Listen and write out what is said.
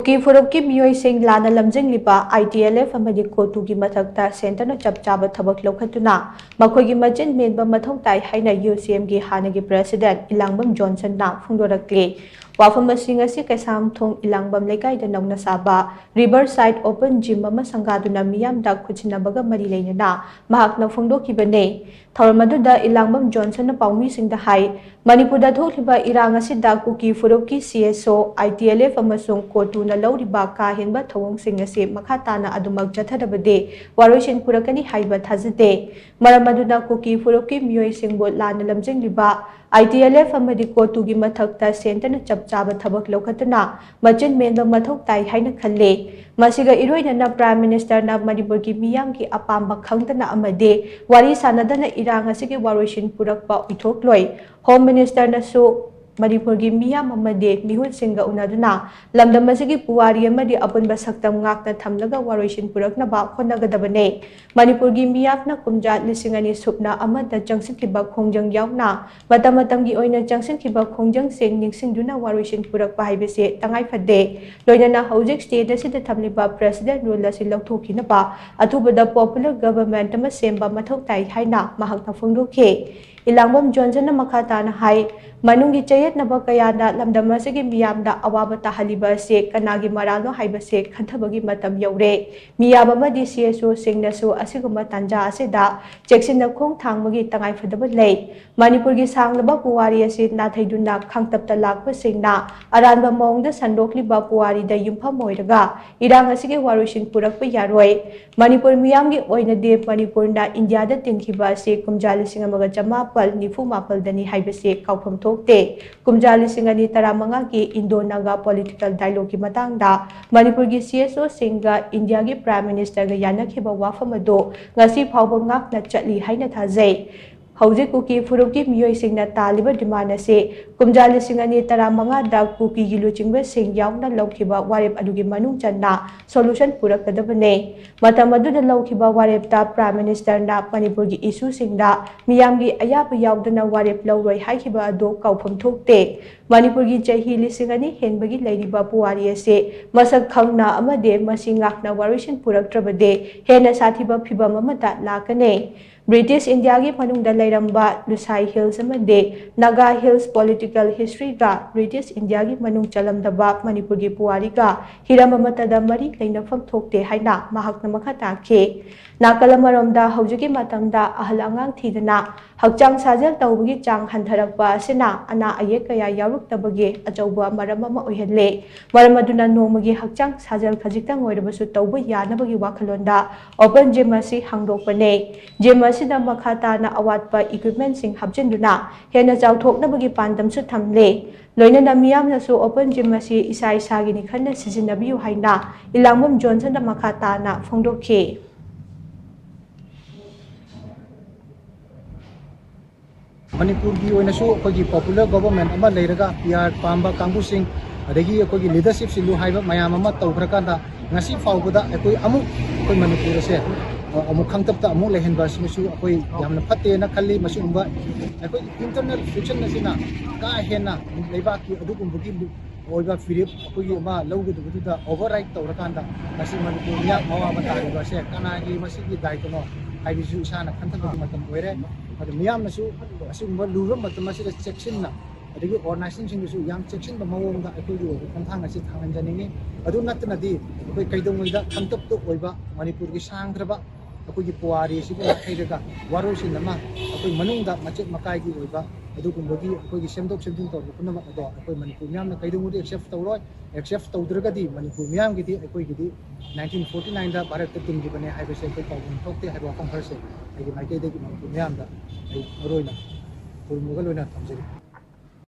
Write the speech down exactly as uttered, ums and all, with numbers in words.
ꯀꯨꯀꯤ ꯐꯨꯔꯨꯞꯀꯤ ꯃꯤꯑꯣꯏꯁꯤꯡ ꯂꯥꯟꯅ ꯂꯝꯖꯤꯡꯂꯤꯕ I T L F ꯑꯃꯗꯤ ꯀꯣꯇꯨꯒꯤ ꯃꯊꯛꯇ centreꯅ ꯆꯞ ꯆꯥꯕ ꯊꯕꯛ ꯂꯧꯈꯠꯇꯨꯅ ꯃꯈꯣꯏꯒꯤ ꯃꯆꯤꯟ ꯃꯦꯟꯕ ꯃꯊꯧ ꯇꯥꯏ ꯍꯥꯏꯅ U C Mꯒꯤ ꯍꯥꯟꯅꯒꯤ president ꯏꯂꯥꯡꯕꯝ ꯖꯣꯟꯁꯟꯅ ꯐꯣꯡꯗꯣꯔꯛꯂꯤ꯫ ꯋꯥꯐꯝ ꯑꯁꯤ ꯉꯁꯤ ꯀꯩꯁꯥꯝꯊꯣꯡ ꯏꯂꯥꯡꯕꯝ ꯂꯩꯀꯥꯏꯗ ꯅꯧꯅ ꯁꯥꯕ Riverside Open Gym ꯑꯃ ꯁꯪꯒꯥꯗꯨꯅ ꯃꯤꯌꯥꯝꯗ ꯈꯨꯠꯁꯤꯟꯅꯕꯒ ꯃꯔꯤ ꯂꯩꯅꯅ ꯃꯍꯥꯛꯅ ꯐꯣꯡꯗꯣꯛꯈꯤꯕꯅꯤ꯫ ꯊꯧꯔꯝ ꯑꯗꯨꯗ ꯏꯂꯥꯡꯕꯝ ꯖꯣꯟꯁꯟꯅ ꯄꯥꯎꯃꯤꯁꯤꯡꯗ ꯍꯥꯏ, ꯃꯅꯤꯄꯨꯔꯗ ꯊꯣꯛꯂꯤꯕ ꯏꯔꯥꯡ ꯑꯁꯤꯗ ꯀꯨꯀꯤ ꯐꯨꯔꯨꯞꯀꯤ C S O, I T L F ꯑꯃꯁꯨꯡ ꯀꯣꯇꯨꯅ ꯂꯧꯔꯤꯕ ꯀꯥ ꯍꯦꯟꯕ ꯊꯧꯑꯣꯡꯁꯤꯡ ꯑꯁꯤ ꯃꯈꯥ ꯇꯥꯅ ꯑꯗꯨꯃꯛ ꯆꯠꯊꯔꯕꯗꯤ ꯋꯥꯔꯣꯏꯁꯤꯟ ꯄꯨꯔꯛꯀꯅꯤ ꯍꯥꯏꯕ ꯊꯥꯖꯗꯦ꯫ ꯃꯔꯝ ꯑꯗꯨꯅ ꯀꯨꯀꯤ ꯐꯨꯔꯨꯞꯀꯤ ꯃꯤꯑꯣꯏꯁꯤꯡꯕꯨ ꯂꯥꯟꯅ ꯂꯝꯖꯤꯡꯂꯤꯕ I T L F ꯑꯃꯗꯤ ꯀꯣꯇꯨꯒꯤ ꯃꯊꯛꯇ centreꯅ ꯆꯞ ꯆꯥꯕ ꯊꯕꯛ ꯂꯧꯈꯠꯇꯨꯅ ꯃꯆꯤꯟ ꯃꯦꯟꯕ ꯃꯊꯧ ꯇꯥꯏ ꯍꯥꯏꯅ ꯈꯜꯂꯤ꯫ ꯃꯁꯤꯒ ꯏꯔꯣꯏꯅꯅ Prime Ministerꯅ ꯃꯅꯤꯄꯨꯔꯒꯤ ꯃꯤꯌꯥꯝꯒꯤ ꯑꯄꯥꯝꯕ ꯈꯪꯗꯅ ꯑꯃꯗꯤ ꯋꯥꯔꯤ ꯁꯥꯅꯗꯅ ꯏꯔꯥꯡ ꯑꯁꯤꯒꯤ ꯋꯥꯔꯣꯏꯁꯤꯟ ꯄꯨꯔꯛꯄ ꯑꯣꯏꯊꯣꯛꯂꯣꯏ꯫ Home Ministerꯅꯁꯨ ꯃꯅꯤꯄꯨꯔꯒꯤ ꯃꯤꯌꯥꯝ ꯑꯃꯗꯤ ꯃꯤꯍꯨꯠꯁꯤꯡꯒ ꯎꯅꯗꯨꯅ ꯂꯝꯗꯝ ꯑꯁꯤꯒꯤ ꯄꯨꯋꯥꯔꯤ ꯑꯃꯗꯤ ꯑꯄꯨꯟꯕ ꯁꯛꯇꯝ ꯉꯥꯛꯅ ꯊꯝꯂꯒ ꯋꯥꯔꯣꯏꯁꯤꯟ ꯄꯨꯔꯛꯅꯕ ꯍꯣꯠꯅꯒꯗꯕꯅꯤ꯫ ꯃꯅꯤꯄꯨꯔꯒꯤ ꯃꯤꯌꯥꯝꯅ ꯀꯨꯝꯖꯥ ꯂꯤꯁꯤꯡ ꯑꯅꯤ ꯁꯨꯞꯅ ꯑꯃꯗ ꯆꯪꯁꯤꯟꯈꯤꯕ ꯈꯣꯡꯖꯪ ꯌꯥꯎꯅ ꯃꯇꯝ ꯃꯇꯝꯒꯤ ꯑꯣꯏꯅ ꯆꯪꯁꯤꯟꯈꯤꯕ ꯈꯣꯡꯖꯪꯁꯤꯡ ꯅꯤꯡꯁꯤꯡꯗꯨꯅ ꯋꯥꯔꯣꯏꯁꯤꯟ ꯄꯨꯔꯛꯄ ꯍꯥꯏꯕꯁꯤ ꯇꯉꯥꯏ ꯐꯗꯦ꯫ ꯂꯣꯏꯅꯅ ꯍꯧꯖꯤꯛ state ꯑꯁꯤꯗ ꯊꯝꯂꯤꯕ President Rule ꯑꯁꯤ ꯂꯧꯊꯣꯛꯈꯤꯅꯕ ꯑꯊꯨꯕꯗ popular government ꯑꯃ ꯁꯦꯝꯕ ꯃꯊꯧ ꯇꯥꯏ ꯍꯥꯏꯅ ꯃꯍꯥꯛꯅ ꯐꯣꯡꯗꯣꯛꯈꯤ꯫ ꯏꯂꯥꯡꯕꯝ ꯖꯣꯟꯁꯟꯅ ꯃꯈꯥ ꯇꯥꯅ ꯍꯥꯏ, ꯃꯅꯨꯡꯒꯤ ꯆꯌꯦꯠꯅꯕ ꯀꯌꯥꯅ ꯂꯝꯗꯝ ꯑꯁꯤꯒꯤ ꯃꯤꯌꯥꯝꯗ ꯑꯋꯥꯕ ꯇꯥꯍꯜꯂꯤꯕ ꯑꯁꯤ ꯀꯅꯥꯒꯤ ꯃꯔꯥꯜꯅꯣ ꯍꯥꯏꯕꯁꯤ ꯈꯟꯊꯕꯒꯤ ꯃꯇꯝ ꯌꯧꯔꯦ꯫ ꯃꯤꯌꯥꯝ ꯑꯃꯗꯤ C S Oꯁꯤꯡꯅꯁꯨ ꯑꯁꯤꯒꯨꯝꯕ ꯇꯥꯟꯖꯥ ꯑꯁꯤꯗ ꯆꯦꯛꯁꯤꯟꯅ ꯈꯣꯡ ꯊꯥꯡꯕꯒꯤ ꯇꯉꯥꯏꯐꯗꯕ ꯂꯩ꯫ ꯃꯅꯤꯄꯨꯔꯒꯤ ꯁꯥꯡꯂꯕ ꯄꯨꯋꯥꯔꯤ ꯑꯁꯤ ꯅꯥꯊꯩꯗꯨꯅ ꯈꯥꯡꯇꯞꯇ ꯂꯥꯛꯄꯁꯤꯡꯅ ꯑꯔꯥꯟꯕ ꯃꯑꯣꯡꯗ ꯁꯟꯗꯣꯛꯂꯤꯕ ꯄꯨꯋꯥꯔꯤꯗ ꯌꯨꯝꯐꯝ ꯑꯣꯏꯔꯒ ꯏꯔꯥꯡ ꯑꯁꯤꯒꯤ ꯋꯥꯔꯣꯏꯁꯤꯟ ꯄꯨꯔꯛꯄ ꯌꯥꯔꯣꯏ꯫ ꯃꯅꯤꯄꯨꯔ ꯃꯤꯌꯥꯝꯒꯤ ꯑꯣꯏꯅꯗꯤ ꯃꯅꯤꯄꯨꯔꯅ ꯏꯟꯗꯤꯌꯥꯗ ꯇꯤꯟꯈꯤꯕ ꯑꯁꯤ ꯀꯨꯝꯖꯥ ꯂꯤꯁꯤꯡ ꯑꯃꯒ ꯆꯃꯥꯄꯜ ꯅꯤꯐꯨ ꯃꯥꯄꯜꯗꯅꯤ ꯍꯥꯏꯕꯁꯤ ꯀꯥꯎꯐꯝ ꯊꯣꯛꯇꯦ꯫ ꯀꯨꯝꯖꯥ ꯂꯤꯁꯤꯡ ꯑꯅꯤ ꯇꯔꯥꯃꯉꯥꯒꯤ Indo-Naga political dialogueꯀꯤ ꯃꯇꯥꯡꯗ ꯃꯅꯤꯄꯨꯔꯒꯤ C S Oꯁꯤꯡꯒ ꯏꯟꯗꯤꯌꯥꯒꯤ Prime Ministerꯒ ꯌꯥꯅꯈꯤꯕ ꯋꯥꯐꯝ ꯑꯗꯨ ꯉꯁꯤ ꯐꯥꯎꯕ ꯉꯥꯛꯅ ꯆꯠꯂꯤ ꯍꯥꯏꯅ ꯊꯥꯖꯩ꯫ ꯍꯧꯖꯤꯛ ꯀꯨꯀꯤ ꯐꯨꯔꯨꯞꯀꯤ ꯃꯤꯑꯣꯏꯁꯤꯡꯅ ꯇꯥꯜꯂꯤꯕ demand ꯑꯁꯤ ꯀꯨꯝꯖꯥ ꯂꯤꯁꯤꯡ ꯑꯅꯤ ꯇꯔꯥꯃꯉꯥꯗ ꯀꯨꯀꯤꯒꯤ ꯂꯨꯆꯤꯡꯕꯁꯤꯡ ꯌꯥꯎꯅ ꯂꯧꯈꯤꯕ ꯋꯥꯔꯦꯞ ꯑꯗꯨꯒꯤ ꯃꯅꯨꯡ ꯆꯟꯅ solution ꯄꯨꯔꯛꯀꯗꯕꯅꯤ꯫ ꯃꯇꯝ ꯑꯗꯨꯗ ꯂꯧꯈꯤꯕ ꯋꯥꯔꯦꯞꯇ Prime Ministerꯅ ꯃꯅꯤꯄꯨꯔꯒꯤ issueꯁꯤꯡꯗ ꯃꯤꯌꯥꯝꯒꯤ ꯑꯌꯥꯕ ꯌꯥꯎꯗꯅ ꯋꯥꯔꯦꯞ ꯂꯧꯔꯣꯏ ꯍꯥꯏꯈꯤꯕ ꯑꯗꯨ ꯀꯥꯎꯐꯝ ꯊꯣꯛꯇꯦ꯫ ꯃꯅꯤꯄꯨꯔꯒꯤ ꯆꯍꯤ ꯂꯤꯁꯤꯡ ꯑꯅꯤ ꯍꯦꯟꯕꯒꯤ ꯂꯩꯔꯤꯕ ꯄꯨꯋꯥꯔꯤ ꯑꯁꯤ ꯃꯁꯛ ꯈꯪꯅ ꯑꯃꯗꯤ ꯃꯁꯤ ꯉꯥꯛꯅ ꯋꯥꯔꯣꯏꯁꯤꯟ ꯄꯨꯔꯛꯇ꯭ꯔꯕꯗꯤ ꯍꯦꯟꯅ ꯁꯥꯊꯤꯕ ꯐꯤꯚꯝ ꯑꯃꯗ ꯂꯥꯛꯀꯅꯤ꯫ British Indiaꯒꯤ ꯃꯅꯨꯡꯗ ꯂꯩꯔꯝꯕ Lushai Hills ꯑꯃꯗꯤ Naga Hills political historyꯒ British Indiaꯒꯤ ꯃꯅꯨꯡ ꯆꯜꯂꯝꯗꯕ ꯃꯅꯤꯄꯨꯔꯒꯤ ꯄꯨꯋꯥꯔꯤꯒ ꯍꯤꯔꯝ ꯑꯃꯠꯇꯗ ꯃꯔꯤ ꯂꯩꯅꯐꯝ ꯊꯣꯛꯇꯦ ꯍꯥꯏꯅ ꯃꯍꯥꯛꯅ ꯃꯈꯥ ꯇꯥꯈꯤ꯫ ꯅꯥꯀꯜ ꯑꯃꯔꯣꯝꯗ ꯍꯧꯖꯤꯛꯀꯤ ꯃꯇꯝꯗ ꯑꯍꯜ ꯑꯉꯥꯡ ꯊꯤꯗꯅ ꯍꯛꯆꯥꯡ ꯁꯥꯖꯦꯜ ꯇꯧꯕꯒꯤ ꯆꯥꯡ ꯍꯟꯊꯔꯛꯄ ꯑꯁꯤꯅ ꯑꯅꯥ ꯑꯌꯦꯛ ꯀꯌꯥ ꯌꯥꯎꯔꯛꯇꯕꯒꯤ ꯑꯆꯧꯕ ꯃꯔꯝ ꯑꯃ ꯑꯣꯏꯍꯜꯂꯦ꯫ ꯃꯔꯝ ꯑꯗꯨꯅ ꯅꯣꯡꯃꯒꯤ ꯍꯛꯆꯥꯡ ꯁꯥꯖꯦꯜ ꯈꯖꯤꯛꯇꯪ ꯑꯣꯏꯔꯕꯁꯨ ꯇꯧꯕ ꯌꯥꯅꯕꯒꯤ ꯋꯥꯈꯜꯂꯣꯟꯗ open gym ꯑꯁꯤ ꯍꯥꯡꯗꯣꯛꯄꯅꯦ꯫ Gym ꯑꯁꯤꯗ ꯃꯈꯥ ꯇꯥꯅ ꯑꯋꯥꯠꯄ equipmentꯁꯤꯡ ꯍꯥꯞꯆꯤꯟꯗꯨꯅ ꯍꯦꯟꯅ ꯆꯥꯎꯊꯣꯛꯅꯕꯒꯤ ꯄꯥꯟꯗꯝꯁꯨ ꯊꯝꯂꯦ꯫ ꯂꯣꯏꯅꯅ ꯃꯤꯌꯥꯝꯅꯁꯨ open gym ꯑꯁꯤ ꯏꯁꯥ ꯏꯁꯥꯒꯤꯅꯤ ꯈꯟꯅ ꯁꯤꯖꯤꯟꯅꯕꯤꯌꯨ ꯍꯥꯏꯅ ꯏꯂꯥꯡꯕꯝ ꯖꯣꯟꯁꯟꯅ ꯃꯈꯥ ꯇꯥꯅ ꯐꯣꯡꯗꯣꯛꯈꯤ꯫ ꯃꯅꯤꯄꯨꯔꯒꯤ ꯑꯣꯏꯅꯁꯨ ꯑꯩꯈꯣꯏꯒꯤ popular government ꯑꯃ ꯂꯩꯔꯒ P R ꯄꯥꯝꯕ ꯀꯥꯡꯕꯨꯁꯤꯡ, ꯑꯗꯒꯤ ꯑꯩꯈꯣꯏꯒꯤ leadership ꯁꯤꯜꯂꯨ ꯍꯥꯏꯕ ꯃꯌꯥꯝ ꯑꯃ ꯇꯧꯈ꯭ꯔꯀꯥꯟꯗ ꯉꯁꯤ ꯐꯥꯎꯕꯗ ꯑꯩꯈꯣꯏ ꯑꯃꯨꯛ ꯑꯩꯈꯣꯏ ꯃꯅꯤꯄꯨꯔ ꯑꯁꯦ, ꯑ, ꯑꯃꯨꯛ ꯈꯪꯇꯞꯇ ꯑꯃꯨꯛ ꯂꯩꯍꯟꯕ ꯑꯁꯤꯃꯁꯨ ꯑꯩꯈꯣꯏ ꯌꯥꯝꯅ ꯐꯠꯇꯦꯅ ꯈꯜꯂꯤ꯫ ꯃꯁꯤꯒꯨꯝꯕ ꯑꯩꯈꯣꯏꯒꯤ internal friction ꯑꯁꯤꯅ ꯀꯥ ꯍꯦꯟꯅ ꯂꯩꯕꯥꯛꯀꯤ ꯑꯗꯨꯒꯨꯝꯕꯒꯤ ꯑꯣꯏꯕ ꯐꯤꯔꯦꯞ ꯑꯩꯈꯣꯏꯒꯤ ꯑꯃ ꯂꯧꯒꯗꯕꯗꯨꯗ override ꯇꯧꯔꯀꯥꯟꯗ ꯉꯁꯤ ꯃꯅꯤꯄꯨꯔ ꯃꯤꯌꯥꯝ ꯑꯋꯥꯕ ꯇꯥꯔꯤꯕ ꯑꯁꯦ ꯀꯅꯥꯒꯤ ꯃꯁꯤꯒꯤ ꯗꯥꯏꯇꯅꯣ ꯍꯥꯏꯕꯁꯤꯁꯨ ꯏꯁꯥꯅ ꯈꯟꯊꯕꯒꯤ ꯃꯇꯝ ꯑꯣꯏꯔꯦ꯫ ꯑꯗꯨ ꯃꯤꯌꯥꯝꯅꯁꯨ ꯑꯁꯤꯒꯨꯝꯕ ꯂꯨꯕ ꯃꯇꯝ ꯑꯁꯤꯗ ꯆꯦꯛꯁꯤꯟꯅ, ꯑꯗꯒꯤ organizationꯁꯤꯡꯗꯁꯨ ꯌꯥꯝ ꯆꯦꯛꯁꯤꯟꯕ ꯃꯑꯣꯡꯗ ꯑꯩꯈꯣꯏꯒꯤ ꯑꯣꯏꯕ ꯈꯣꯡꯊꯥꯡ ꯑꯁꯤ ꯊꯥꯡꯍꯟꯖꯅꯤꯡꯉꯤ꯫ ꯑꯗꯨ ꯅꯠꯇꯅꯗꯤ ꯑꯩꯈꯣꯏ ꯀꯩꯗꯧꯉꯩꯗ ꯈꯪꯇꯞꯇ ꯑꯣꯏꯕ ꯃꯅꯤꯄꯨꯔꯒꯤ ꯁꯥꯡꯈ꯭ꯔꯕ ꯑꯩꯈꯣꯏꯒꯤ ꯄꯨꯋꯥꯔꯤ ꯑꯁꯤꯕꯨ ꯅꯥꯊꯩꯔꯒ ꯋꯥꯔꯣꯏꯁꯤꯟ ꯑꯃ ꯑꯩꯈꯣꯏ ꯃꯅꯨꯡꯗ ꯃꯆꯦꯠ ꯃꯀꯥꯏꯒꯤ ꯑꯣꯏꯕ ꯑꯗꯨꯒꯨꯝꯕꯒꯤ ꯑꯩꯈꯣꯏꯒꯤ ꯁꯦꯝꯗꯣꯛ ꯁꯦꯝꯖꯤꯟ ꯇꯧꯔꯛꯄ ꯄꯨꯝꯅꯃꯛ ꯑꯗꯣ ꯑꯩꯈꯣꯏ ꯃꯅꯤꯄꯨꯔ ꯃꯤꯌꯥꯝꯅ ꯀꯩꯗꯧꯅꯨꯡꯗ accept ꯇꯧꯔꯣꯏ꯫ Accept ꯇꯧꯗ꯭ꯔꯒꯗꯤ ꯃꯅꯤꯄꯨꯔ ꯃꯤꯌꯥꯝꯒꯤꯗꯤ ꯑꯩꯈꯣꯏꯒꯤꯗꯤ nineteen forty nineꯗ ꯚꯥꯔꯠꯇ ꯇꯤꯟꯈꯤꯕꯅꯦ ꯍꯥꯏꯕꯁꯦ ꯑꯩꯈꯣꯏ ꯀꯥꯎꯐꯝ ꯊꯣꯛꯇꯦ ꯍꯥꯏꯕ ꯋꯥꯐꯝ ꯈꯔꯁꯦ ꯑꯩꯒꯤ ꯃꯥꯏꯀꯩꯗꯒꯤ ꯃꯅꯤꯄꯨꯔ ꯃꯤꯌꯥꯝꯗ ꯑꯩ ꯃꯔꯨꯑꯣꯏꯅ ꯈꯨꯔꯨꯝꯃꯒ ꯂꯣꯏꯅ ꯊꯝꯖꯔꯤ꯫